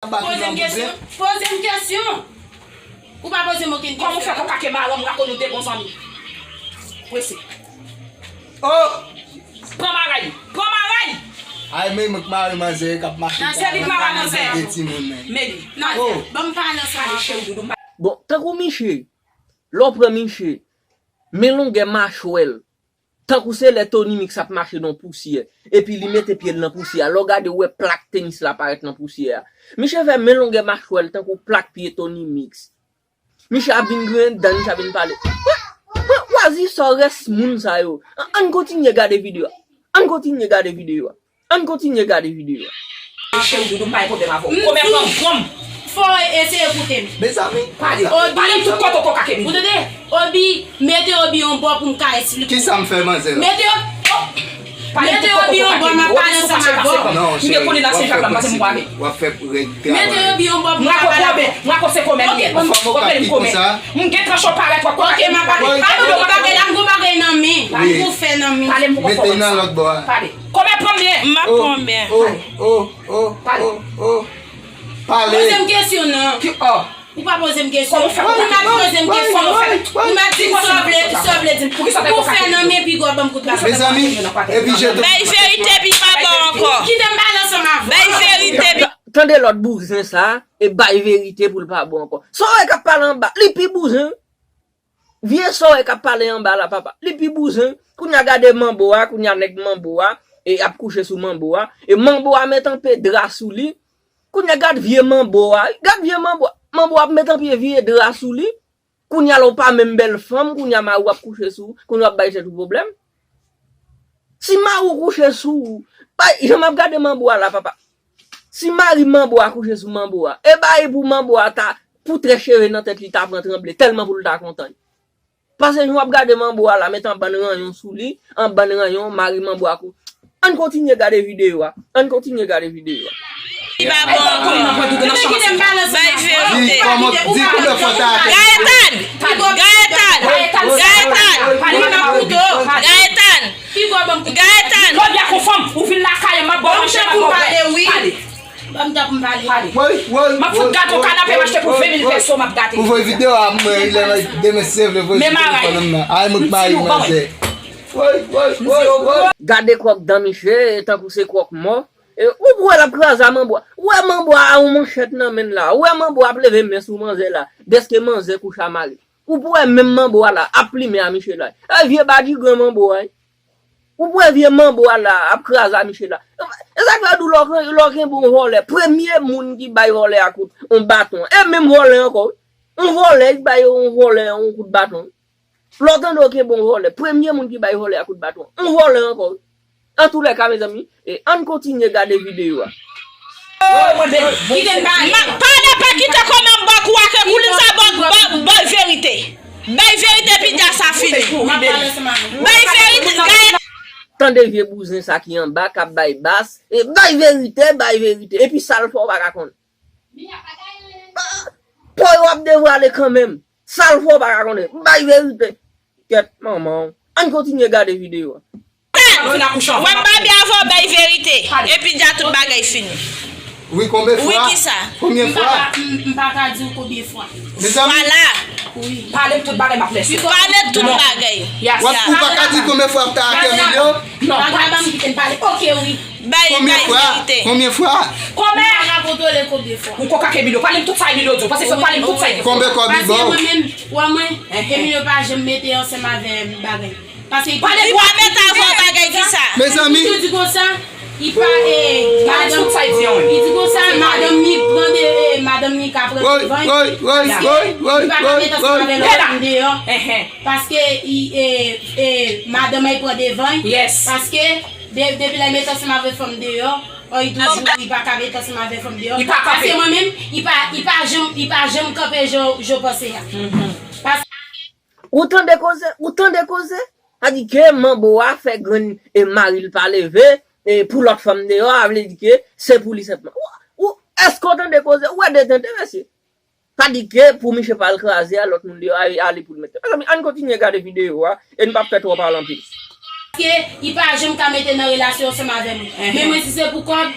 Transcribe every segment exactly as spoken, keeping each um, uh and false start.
Poze m kesyon. Poze m kesyon. Ou pa poze m okenn kesyon. Kòman w fè kòkake maranm, m ka konn nou de bon zanmi? Prese. Oh! Pran maray. Pran maray. Ay, men mwen k mare manzè k ap mache. Nan se li k mare manzè. Gen timoun, men. Men li. Nan, oh, ban m pale ansanm avè w. Bon, tankou Miche, lè w pran Miche, men longè machwè l. Tankou se lè Tony Mix ap mache nan pousyè, epi li mete pye l nan pousyè a. Lè w gade, w wè plak tenis la parèt nan pousyè a. Miche fè men longè machwè l tankou plak pye Tony Mix. Miche ap vin griyen dan, Miche ap vin pale. Wè, wè, wazisò rès moun sa yo. An, ann kontinye gade videyo a. Ann kontinye gade videyo a. Ann kontinye gade videyo a. Cheri doudou, m pa gen pwoblèm avè w. Kòmè pran gòm. Fò w eseye koute m. Mezanmi. Pale. Obi. Pale m tout kote w kòkake m. Ou tande? Obi, mete Obi yon bò pou m ka esplike w. Kisa m fè manzè la? Mete Obi, oh. Mete Obi yon bò, m ap pale ansanm avè w. Non, cheri, w ap fè piti, w ap fè règ travay. Mete Obi yon bò pou m ka pale avè w. M rakòse kòmè m ye. Oke, ban m. Oke, m kòmè. M gen tranche w parèt, w ap kòkake m. Oke, m ap pale. Pale m yon bagay la, m gon bagay nan men. M gon fè nan men. Pale m pou konprann sa. Mete l nan lòt bò a. Pale. Kòmè pran m byen. M ap pran w byen. Oh, oh, oh, oh, oh. Pale. Poze m kesyon non. Ki, oh. Ou pa poze m kesyon. Kòman w fè? Ou mèt poze m kesyon. Kòman w fè? Ou mèt di m sa w vle, sa w vle di m. Pou ki sa w te kòkake m? Ou fè nan men pi gwo ban m kout bal. Mezanmi, epi je te... Bay verite pi pa bon ankò. Kite m pale ansanm avè w. Bay verite pi... Tande lòt bouzen sa, e bay verite pou l pa bon ankò. Sa w wè k ap pale anba, li pi bouzen. Vye sa w wè k ap pale anba la, papa. Li pi bouzen. Kounye a gade manbo a, kounye a nèg manbo a, e ap kouche sou manbo a. E manbo a met anpe dra sou li. Kounye a gad vye manbo a. Gad vye manbo a. Manbo a ap met anpe vye dra sou li. Kounye a la w pa menm bèl fanm, kounye a mari w ap kouche sou, kounye a w ap bay tèt ou pwoblèm. Si mari w kouche sou ou, bay, jan m ap gade manbo a la, papa. Si mari manbo a kouche sou manbo a, e bay pou manbo a ta, pou trè cheve nan tèt li ta pran tranble, tèlman pou l ta kontan. Paske jan w ap gade manbo a la, met an bann ranyon sou li, an bann ranyon, mari manbo a kou. Ann kontinye gade videyo a. Ann kontinye gade videyo a. Li pa bon ankò. Bay verite. Di kòman, di konbyen fwa ta atè. Gaëtan! Gaëtan! Gaëtan! Gaëtan! Gaëtan! Ban m tan pou m pale, wi. Ban m tan pou m pale. Woy, woy, woy, woy, woy. M ap fout gate w kanape m achte pou ven mil pèso, m ap gate. Ou voye videyo a mwen, lè demen si Dye vle voye sou telefòn m nan. Ay, mwen k mari manzè. Woy, woy, woy, woy. Gade kwòk dan Miche, e tankou se kwòk mò. E, ou wè l ap kraze a manbo a. Ou wè manbo a a yon manchèt nan men l la. Ou wè manbo a ap leve men sou manzè la. Dèske manzè kouche a mari. Ou pou wè menm manbo a la ap plimen a Miche la. E vye badjigren manbo a. Ou pou wè vye manbo a la ap kraze a Miche la. E sa k fè di w lè w ken-, lè w kenbe yon vòlè. Premye moun ki bay vòlè a kout, yon baton. E menm vòlè ankò, wi. Yon vòlè, ki bay yon vòlè yon kout baton. Lè w tande w kenbe yon vòlè, premye moun ki bay vòlè a kout baton. Yon vòlè ankò, wi. Antoulèka, mezanmi, e ann kontinye gade videyo a. Kite m pale. Ma, pale, pa kite kòmè m ba kou a ke koulin sa, ba, ba, bay verite. Bay verite, epi dja sa fini. M ap pale ansanm avè w. Bay verite, Gaëtan. Tande vye bouzen sa ki anba k ap bay bas, e bay verite, bay verite. Epi sa l fè w pa ka konnen. Ah, po yo ap devwale kanmenm. Sa l fè w pa ka konnen. Bay verite. Kèt manman w. Ann kontinye gade videyo a. W ap babye avè w bay verite. Epi dja tout bagay fini. Wi, konbyen fwa? Wi, kisa? Konbyen fwa? M pa ka, m, m pa ka di w konbyen fwa. Mezanmi. Vwala. Wi. Pale m tout bagay, m ap lèse. Pale tout bagay. Yes. W ap, ou pa ka di konbyen fwa m ta atè milyon? Non. Pa ka ban m kite m pale. Oke, wi. Bay, bay verite. Konbyen fwa? Konbyen fwa? Kòmè. M pa ka kontwole konbyen fwa. Ou kòkake Emilio. Pale m tout sa Emilio di w. Paske se pale m tout sa Emilio. Konbyen kòb li ba w? Paske mwen menm, wè mwen, Emilio pa janm mete ansanm avè m bagay. Paske li pa mete avè w bagay kisa? Mezanmi. Li di konsa, li pa, eh, madanm, li di konsa, madanm li pran de, eh, madanm li ka pran devan. Woy, woy, woy, woy, woy, woy. Paske li pa ka mete ansanm avè lòt fanm deyò. Paske li, eh, eh, madanm li pran devan. Yes. Paske de-, depi lè l mete ansanm avè fanm deyò, oh, li toujou, li pa ka mete ansanm avè fanm deyò. Li pa kanpe. Paske mwen menm, li pa, li pa janm, li pa janm kanpe jan, jan w panse a. Paske Ou tande koze? Ou tande koze? Sa di ke manbo a fè grenn e mari l pa leve, e pou lòt fanm deyò, a vle di ke se pou li senpman. Ou, ou, èske w tande koze? Ou wè detente, mesye. Sa di ke pou Miche pa al kraze a lòt moun deyò, a, a li pou l mete. Mezanmi, ann kontinye gade videyo a, e n p ap fè twò pale anpil. Ke li pa janm ka mete nan relasyon ansanm avè mwen. Men mwen, si se pou kòb,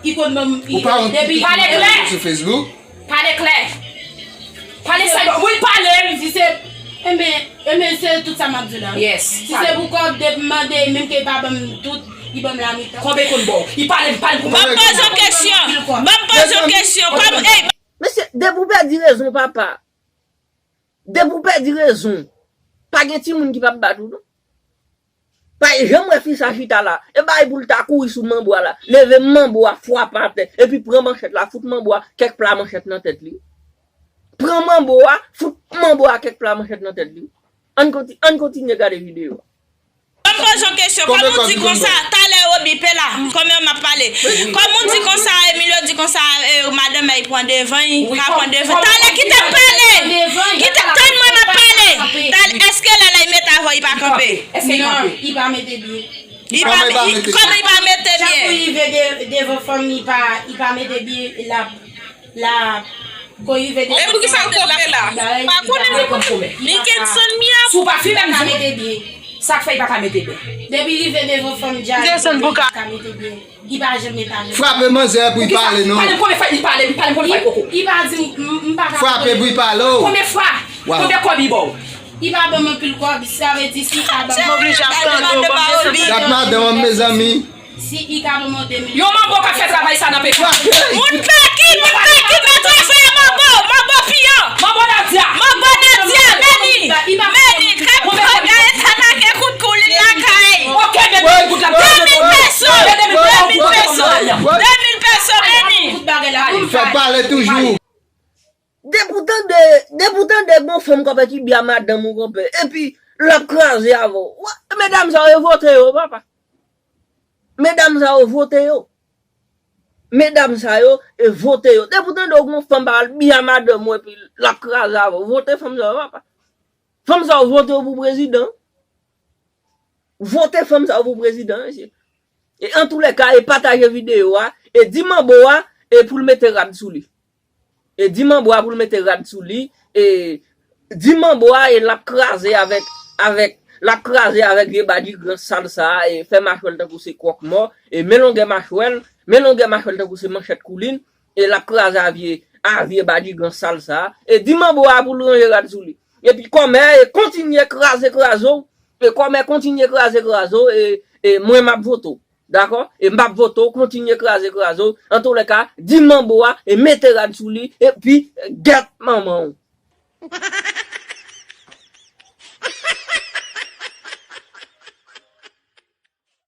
Li konn ban m. Ou pa wont depi. Pale klè. Sou Facebook. Pale klè. Pale sa. Wi, pale. Si se, enben, enben, se tout sa m ap di la. Yes. Si se pou kòb, depi m mande, menm ke li pa ban m tout, li ban m lamitan. Konbyen konn ba w? Li pale, li pale pou mwen. Ban m poze yon kesyon. Ban m poze yon kesyon. Kòm, ey, Mesye, depi w pèdi rezon, papa. Depi w pèdi rezon, pa gen timoun ki p ap bat ou, non. Pa janm wè fi sa chita la. E bay pou l ta kouri sou manbo a la. Leve manbo a, frape atè. Epi pran manchèt la, fout manbo a kèk pla manchèt nan tèt li. Pran manbo a, fout manbo a kèk pla manchèt nan tèt li. Ann konti-, ann kontinye gade videyo a. Ban m poze yon kesyon. Kòm ou di konsa, talè Roby pe la, kòm m ap pale. Kòm ou di konsa, Emilio di konsa, e, madanm ay pran devan, li ka pran devan. Talè kite m pale. Kite, tann mwen m ap pale. Talè, èske lè la li mete avè w, li pa kanpe? Non, li pa mete byen. Li pa, kòman li pa mete byen? Chak kou li rive de-, devan fanm, li pa, li pa mete byen, l ap, l ap, kou rive devan fanm, l ap, pa konnen li konn kòmè. Li gen sann mi ap. Si w pa fimen, li pa mete byen. Sa k fè li pa ka mete byen? Depi rive devan fanm, dja li pa ka mete byen. Li pa janm mete byen. Frape manzè pou l pale, non. Pale m konbyen fwa li pale, pale m konbyen fwa li poko. Li pa di m, m, m pa ka. Frape pou l pale, o. Konbyen fwa? Konbyen kòb li ba w? Li pa ban m anpil kòb, sa vle di si li ka ban m. M oblije ap tande w, ban m desann. Dat madanm an, mezanmi. Si li ka ban m de mil. Yon manbo k ap fè travay sa nan peyi. Moun peki, moun peki, mèt travay manbo, manbo piyan. Manbo Nadia. Manbo Nadia, men li, men li, kap kòb la, e sa make kout kou li lakay. Ok, men kout la. De mil peso, de mil peso, de mil peso, men li. Fè pale toujou. Depi w tande, depi w tande gon fanm k ap ekibi a madanm ou, konpè, epi l ap kraze avè w. Wa-, medam sa yo, e vote yo, papa. Medam sa yo, vote yo. Medam sa yo, e vote yo. Depi w tande gon fanm pa al bi a madanm ou, epi l ap kraze avè w, vote fanm sa yo, papa. Fanm sa yo, vote yo pou prezidan. Vote fanm sa yo pou prezidan, mesye. E antoulèka, e pataje videyo a, e di manbo a, e pou l mete rad sou li. E di manbo a pou l mete rad sou li, e di manbo a, e l ap kraze avèk, avèk, l ap kraze avèk vye badigran sal sa a, e fè machwè l tankou se kwòk mò, e men longè machwè l, men longè machwè l tankou se manchèt koulin, e l ap kraze a vye, a vye badigran sal sa a, e di manbo a pou l ranje rad sou li. Epi kòmè, e kontinye kraze kraze w, e kòmè kontinye kraze kraze w, e, e mwen m ap vote w. Dakò? E m p ap vote w, kontinye kraze kraze w. Antoulèka, di manbo a, e mete rad sou li, epi gèt manman w.